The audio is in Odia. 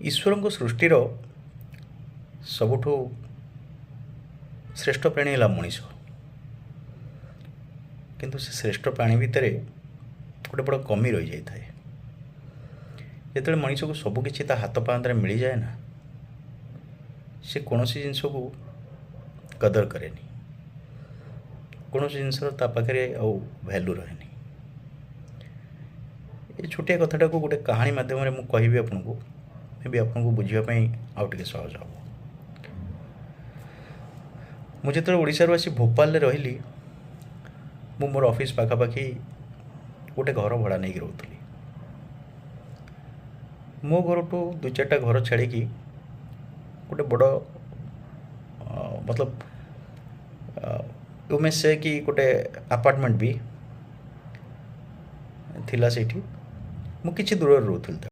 ଈଶ୍ୱରଙ୍କ ସୃଷ୍ଟିର ସବୁଠୁ ଶ୍ରେଷ୍ଠ ପ୍ରାଣୀ ହେଲା ମଣିଷ। କିନ୍ତୁ ସେ ଶ୍ରେଷ୍ଠ ପ୍ରାଣୀ ଭିତରେ ଗୋଟେ ବଡ଼ କମି ରହିଯାଇଥାଏ। ଯେତେବେଳେ ମଣିଷକୁ ସବୁକିଛି ତା ହାତ ପାହାନ୍ତାରେ ମିଳିଯାଏ ନା, ସେ କୌଣସି ଜିନିଷକୁ କଦର କରେନି। କୌଣସି ଜିନିଷର ତା ପାଖରେ ଆଉ ଭ୍ୟାଲୁ ରହେନି। ଏ ଛୋଟିଆ କଥାଟାକୁ ଗୋଟେ କାହାଣୀ ମାଧ୍ୟମରେ ମୁଁ କହିବି ଆପଣଙ୍କୁ, ମେ ବି ଆପଣଙ୍କୁ ବୁଝିବା ପାଇଁ ଆଉ ଟିକେ ସହଜ ହେବ। ମୁଁ ଯେତେବେଳେ ଓଡ଼ିଶାରୁ ଆସି ଭୋପାଳରେ ରହିଲି, ମୁଁ ମୋର ଅଫିସ୍ ପାଖାପାଖି ଗୋଟେ ଘର ଭଡ଼ା ନେଇକି ରହୁଥିଲି। ମୋ ଘରଠୁ ଦୁଇ ଚାରିଟା ଘର ଛାଡ଼ିକି ଗୋଟେ ବଡ଼, ମତଲବ you May ସେ କି ଗୋଟେ ଆପାର୍ଟମେଣ୍ଟ ବି ଥିଲା। ସେଇଠି ମୁଁ କିଛି ଦୂରରେ ରହୁଥିଲି।